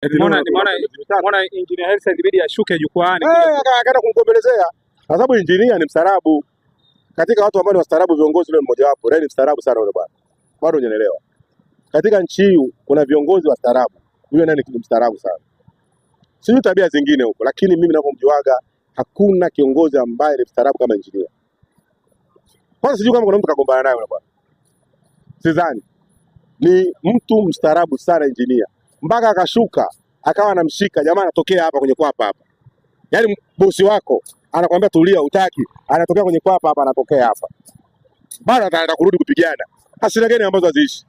Nimeona Engineer Hersi ilibidi ashuke jukwaani. Eh, akaenda kumgombelezea kwa sababu engineer ni mstaarabu. Katika watu ambao ni wastaarabu viongozi, yule mmoja wapo, ni mstaarabu sana yule bwana. Bado hujanielewa. Katika nchi hii kuna viongozi wastaarabu. Yule nani ni mstaarabu sana. Sijui tabia zingine huko, lakini mimi ninavyomjuaga hakuna kiongozi ambaye ni mstaarabu kama engineer. Kwanza sijui kama kuna mtu kagombana naye yule bwana. Sidhani. Ni mtu mstaarabu sana engineer. Mpaka akashuka akawa anamshika jamaa, anatokea hapa kwenye kwapa hapa. Yaani bosi wako anakuambia tulia, utaki, anatokea kwenye kwapa hapa, anatokea hapa. Bado ataenda kurudi kupigana. Hasira gani ambazo haziishi?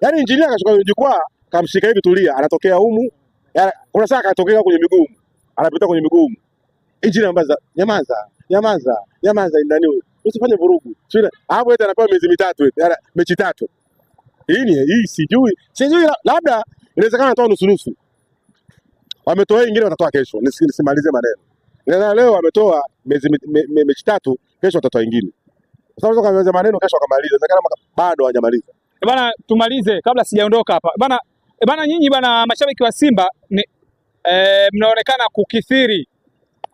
Yaani engineer akashuka kwenye jukwaa, kamshika hivi tulia, anatokea humu. Yaani kuna saa akatokea kwenye miguu. Anapita kwenye miguu. Engineer ambaza nyamaza, nyamaza, nyamaza ndani huyu. Usifanye vurugu. Sio hapo eti anapewa miezi mitatu eti, yaani mechi tatu. Hii ni hii sijui. Sijui labda inawezekana anatoa nusu nusu. Wametoa nyingine watatoa kesho. Nisimalize maneno. Inawezekana leo wametoa miezi mechi tatu, kesho watatoa nyingine. Sasa unaweza kumaliza maneno kesho wakamaliza. Inawezekana bado hawajamaliza. Bana, tumalize kabla sijaondoka hapa. Bana, bana nyinyi bana mashabiki wa Simba ni mnaonekana kukithiri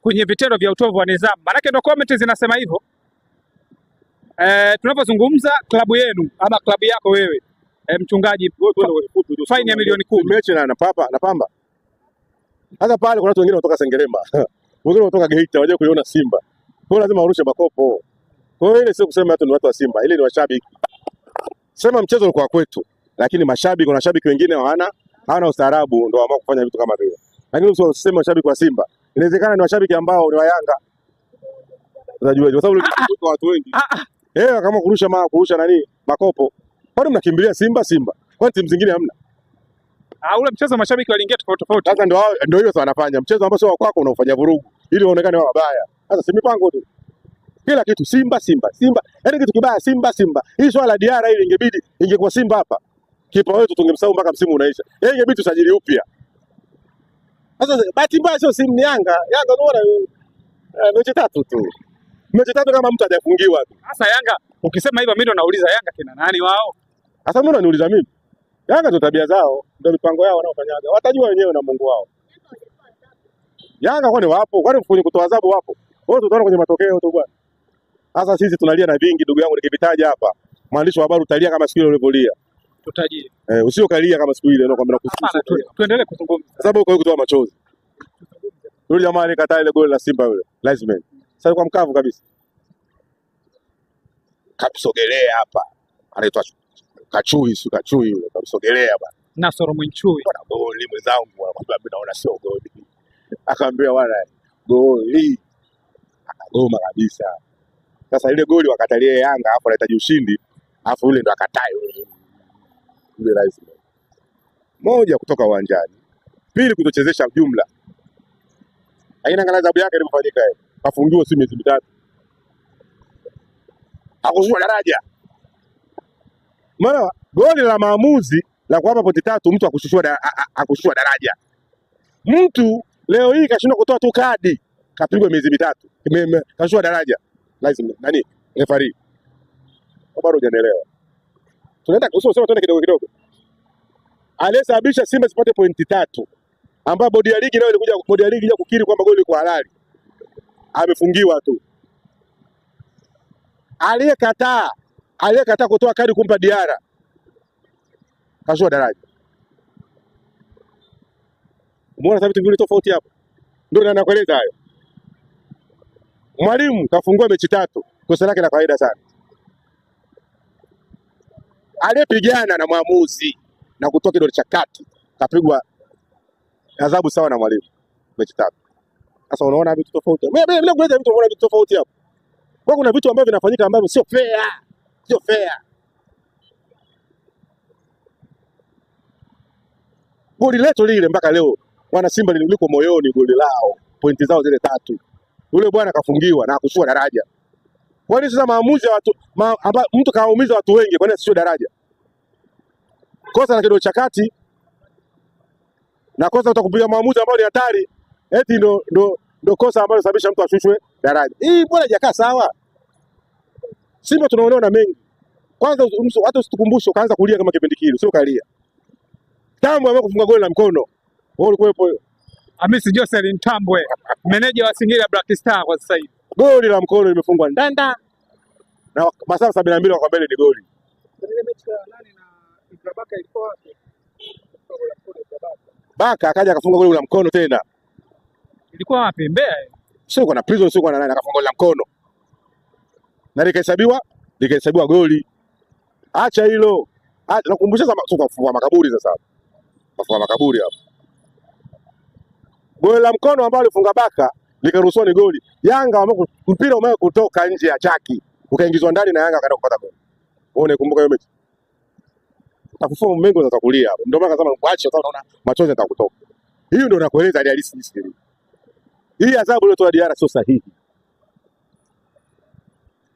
kwenye vitendo vya utovu wa nidhamu. Maanake ndio comment zinasema hivyo. Tunapozungumza klabu yenu ama klabu yako wewe mchungaji, faini ya milioni 10. Mechi na papa na Pamba. Hata pale kuna watu wengine wanatoka Sengerema. Wengine wanatoka Geita waje kuiona Simba. Kwa hiyo lazima warushe makopo. Kwa hiyo ile sio kusema watu ni watu wa Simba, ile ni washabiki. Sema mchezo ulikuwa kwetu, lakini mashabiki, kuna mashabiki wengine hawana ustaarabu ndio waamua kufanya vitu kama vile. Lakini usiseme mashabiki wa Simba. Inawezekana ni washabiki ambao ni wa Yanga. Unajua kwa sababu kwa watu wengi. Kama kurusha kurusha nani makopo. Kwani mnakimbilia Simba Simba? Kwani timu zingine hamna? Ule mchezo mashabiki waliingia tofauti tofauti. Sasa ndio hiyo sasa wanafanya. Mchezo ambao sio wa kwako unaufanya vurugu ili waonekane wao wabaya. Sasa si mipango tu. Kila kitu Simba Simba Simba. Yaani kitu kibaya Simba Simba. Hii swala la Diarra ile ingebidi ingekuwa Simba hapa. Kipa wetu tungemsahau mpaka msimu unaisha. Yeye ingebidi tusajili upya. Sasa bahati mbaya sio simu ni Yanga. Yanga unaona mechi tatu tu. Mechi tatu kama mtu hajafungiwa tu. Sasa Yanga ukisema hivyo mimi ndo nauliza Yanga kina nani wao? Sasa mbona unaniuliza mimi? Yanga ndio tabia zao, ndio mipango yao wanaofanyaga. Watajua wenyewe na Mungu wao. Yanga kwani wapo? Kwani kwenye kutoa adhabu wapo? Wao tutaona kwenye matokeo tu bwana. Sasa sisi tunalia na vingi ndugu yangu, nikivitaja hapa. Mwandishi wa habari utalia kama siku ile ulivyolia. Tutajie. Usiokalia kama siku ile nakwambia nakusikia. Tuendelee kuzungumza. Kwa sababu uko kutoa machozi. Yule jamaa alikataa ile goli la Simba yule, Linesman. Sasa kwa mkavu kabisa. Kamsogelea hapa. Anaitwa Kachui, si Kachui yule, kamsogelea bwana. Nasoro Mwinchui. Bwana goli mwenzangu, anakuambia mimi naona sio goli. Akaambia bwana goli. Akagoma kabisa. Sasa ile goli wakatalia Yanga, hapo anahitaji ushindi, alafu yule ndo akataa yule. Yule rais. Moja kutoka uwanjani. Pili kutochezesha jumla. Lakini angalia adhabu yake ilipofanyika yeye. Kafungiwa si miezi mitatu. Hakushushwa daraja. Maana goli la maamuzi la kuwapa pointi tatu mtu akushushwa daraja. Mtu leo hii kashindwa kutoa tu kadi, kapigwa miezi mitatu. Kashushwa daraja. Lazima nani? Referee. Bado hujanielewa. Tunaenda usio tuende kidogo kidogo. Aliyesababisha Simba isipate pointi tatu ambapo bodi ya ligi nayo ilikuja, bodi ya ligi ilikuja kukiri kwamba goli ilikuwa halali. Amefungiwa tu. Aliyekataa kutoa kadi kumpa Diarra kashushwa daraja. Umeona sasa vitu viwili tofauti hapo? Ndio nakueleza hayo. Mwalimu kafungua mechi tatu, kosa lake la kawaida sana. Aliyepigana na mwamuzi na kutoa kidole cha kati kapigwa adhabu sawa na mwalimu mechi tatu. Sasa unaona vitu tofauti. Mimi nakueleza vitu, unaona vitu tofauti hapo. Kwa kuna vitu ambavyo vinafanyika ambavyo sio fair. Sio fair. Goli letu lile mpaka leo wana Simba liko moyoni goli lao, pointi zao zile tatu. Yule bwana kafungiwa na akushushwa daraja. Kwa nini sasa maamuzi ya watu mtu kaumiza watu wengi, kwa nini asishushwe daraja? Kosa la kidole cha kati na kosa utakupiga maamuzi ambayo ni hatari, eti ndo kosa ambalo linasababisha mtu ashushwe daraja. Hii bwana hajakaa sawa. Simba tunaonewa na mengi. Kwanza hata usitukumbushe ukaanza kulia kama kipindi kile, sio kalia. Tambo ambaye kufunga goli la mkono. Wewe ulikuwepo hiyo? Hamisi Joseph Ntambwe, meneja wa Singida Black Star kwa sasa hivi. Goli la mkono limefungwa ndanda na masaa 72 kwa mbele ni goli. Baka akaja akafunga goli la mkono tena. Ilikuwa wapi? Mbeya. Sio kwa na Prison, sio kwa na nani, akafunga goli la mkono. Na likahesabiwa goli. Acha hilo. Nakumbusha sasa kwa makaburi sasa. Mafunga makaburi hapo. Goli la mkono ambalo alifunga Baka likaruhusiwa ni goli. Yanga mpira umewe kutoka nje ya chaki ukaingizwa ndani na Yanga akaenda kupata goli. Wewe unakumbuka hiyo mechi? Utakufua mengo unaweza kulia hapo. Ndio maana kasema mwache, sasa unaona machozi yatakutoka. Hiyo ndio nakueleza hali halisi jinsi ilivyo. Hii adhabu iliyotoa Diarra sio sahihi.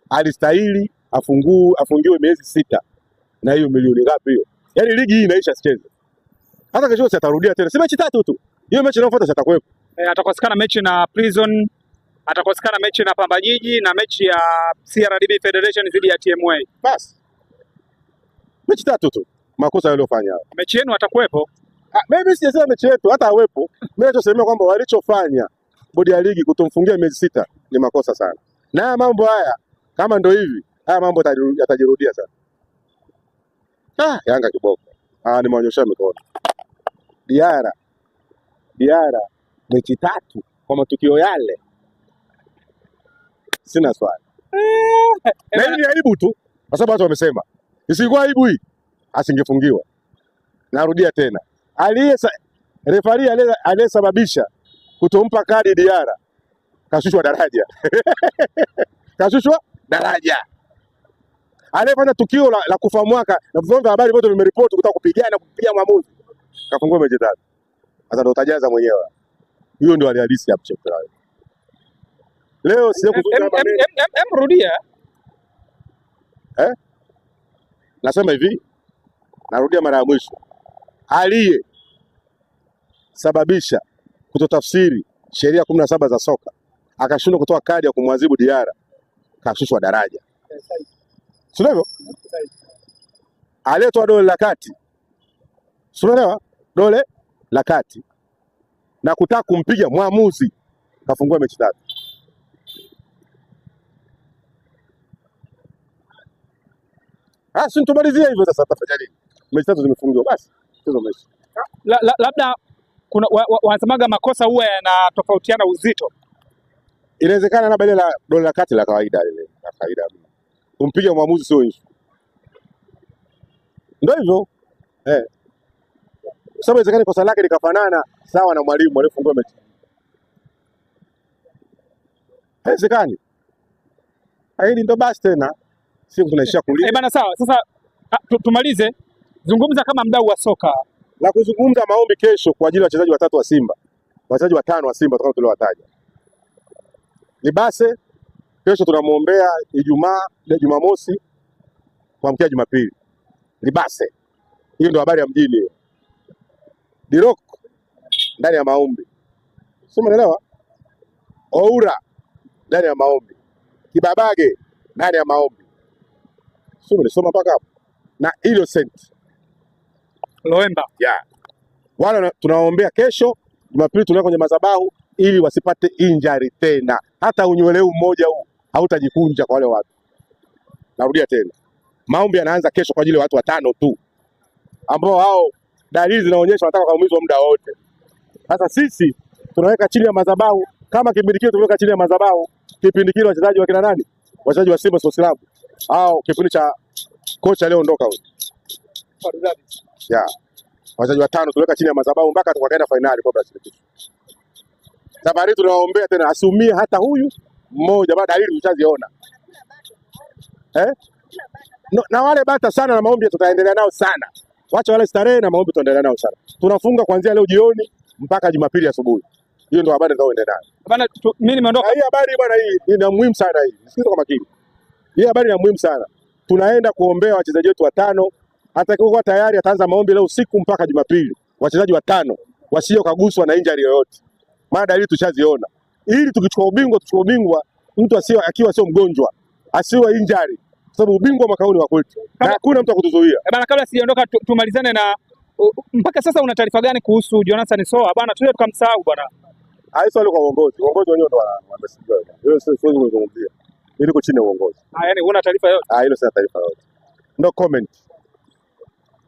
Alistahili afungiwe miezi 6 na hiyo milioni ngapi hiyo? Yaani ligi hii inaisha sicheze. Hata kesho si atarudia tena. Si mechi 3 tu. Hiyo mechi inayofuata sitakuwepo. Atakosekana mechi na Prison, atakosekana mechi na Pamba Jiji na mechi ya CRDB Federation dhidi ya TMA. Bas. Mechi 3 tu. Makosa yaliyofanya hapo. Mechi yenu atakuwepo? Mimi sijasema mechi yetu hata awepo. Mimi nachosema kwamba walichofanya bodi ya ligi kutomfungia miezi 6 ni makosa sana. Na haya mambo haya kama ndio hivi, haya mambo yatajirudia sana. Yanga kiboko. Nimeonyesha mikono. Diarra mechi 3 kwa matukio yale. Sina swali. Na hii ni aibu tu. Kwa sababu watu wamesema. Isingekuwa aibu hii, asingefungiwa. Narudia tena. Refari aliyesababisha kutompa kadi Diarra kashushwa daraja. Kashushwa daraja. Aliyefanya tukio la kufa mwaka na vyombo vya habari vyote vimeripoti kutaka kupigana kupiga mwamuzi. Kafungua mechi 3. Sasa ndo utajaza mwenyewe. Hiyo ndio hali halisi ya mchezo. Leo sio kuzungumza maneno. Rudia. Nasema hivi. Narudia mara ya mwisho. Aliye sababisha kutotafsiri sheria 17 za soka akashindwa kutoa kadi ya kumwadhibu Diarra, kashushwa daraja. Sio hivyo? Aliyetoa dole la kati. Sio unaelewa? Dole la kati. Na kutaka kumpiga mwamuzi kafungua mechi 3. Si tumalizie hivyo sasa, tafanya nini? Mechi 3 zimefungiwa basi. Hizo mechi. Labda kuna wanasemaga makosa huwa yanatofautiana uzito. Inawezekana labda ile la dole la kati la kawaida ile, la kawaida. Kumpiga mwamuzi sio issue. Ndio hivyo. Sababu inawezekana kosa lake likafanana sawa na mwalimu aliyefungua mechi. Haiwezekani. Hili ndio basi tena. Siku tunaishia kulia. Bana sawa. Sasa tumalize. Zungumza kama mdau wa soka. La kuzungumza maombi kesho kwa ajili ya wachezaji 3 wa Simba. Wachezaji 5 wa Simba tukao tuliowataja. Libase kesho tunamuombea Ijumaa, leo Jumamosi kuamkia Jumapili. Libase. Hiyo ndio habari ya mjini hiyo. Dirok ndani ya maombi. Sio, umeelewa? Oura ndani ya maombi. Kibabage ndani ya maombi. Sio, umelisoma mpaka hapo. Na Innocent Loemba. Yeah. Wale tunawaombea kesho Jumapili tunaweka kwenye madhabahu ili wasipate injury tena. Hata unywele huu mmoja huu hautajikunja kwa wale watu. Narudia tena. Maombi yanaanza kesho kwa ajili ya watu 5 tu. Ambao hao dalili zinaonyesha wanataka kuumizwa muda wote. Sasa sisi tunaweka chini ya madhabahu kama kipindi kile tuliweka chini ya madhabahu kipindi kile wachezaji wa kina nani? Wachezaji wa Simba Sports Club. Au kipindi cha kocha aliondoka huyo. Yeah. Wachezaji 5 tuliweka chini ya madhabahu mpaka tukaenda finali kwa Brazil. Safari tunawaombea tena asiumie hata huyu mmoja, baada dalili tushaziona. No, na wale bata sana na maombi tutaendelea nao sana. Wacha wale starehe na maombi tutaendelea nao sana. Tunafunga kuanzia leo jioni mpaka Jumapili asubuhi. Hiyo ndio habari nitaoendelea nayo. Bana, mimi nimeondoka. Na hii habari bwana, hii ni muhimu sana hii. Sikiliza kwa makini. Hii habari ni muhimu sana. Tunaenda kuombea wachezaji wetu 5. Atakayekuwa tayari ataanza maombi leo usiku mpaka Jumapili. Wachezaji 5 wasio kaguswa na injury yoyote. Maana dalili tushaziona. Ili tukichukua ubingwa, tuchukue ubingwa mtu asiwe akiwa sio mgonjwa, asiwe injury. Kwa sababu ubingwa mwaka huu ni wa kwetu. Na hakuna mtu akutuzuia. Bana, kabla sijaondoka tumalizane na Mpaka sasa una taarifa gani kuhusu Jonathan Soa bwana? Tuje tukamsahau bwana. Ah, swali kwa uongozi. Uongozi wenyewe ndio wamesijua. Hiyo siwezi kuzungumzia. Mimi niko chini ya uongozi. Ah, yani huna taarifa yoyote? Ah, hilo sina taarifa yoyote. No comment.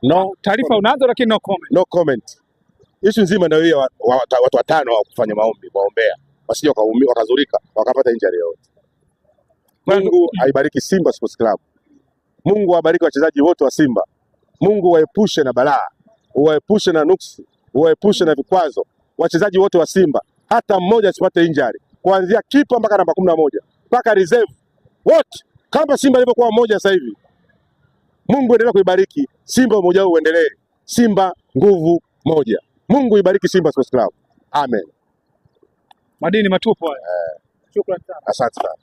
No taarifa unazo lakini no comment. No comment. Issue nzima ndio hiyo, watu watano wa kufanya maombi kuwaombea wasije wakaumia wakazurika wakapata injury yoyote. Mungu aibariki Simba Sports Club. Mungu awabariki wachezaji wote wa Simba. Mungu waepushe na balaa, uwaepushe na nuksi, uwaepushe na vikwazo. Wachezaji wote wa Simba, hata mmoja asipate injury, kuanzia kipa mpaka namba 11 mpaka reserve wote, kama Simba ilivyokuwa moja sasa hivi. Mungu endelea kuibariki Simba, umoja wao uendelee. Simba nguvu moja. Mungu ibariki Simba Sports Club. Amen. Madini matupu haya. Shukrani sana. Asante sana.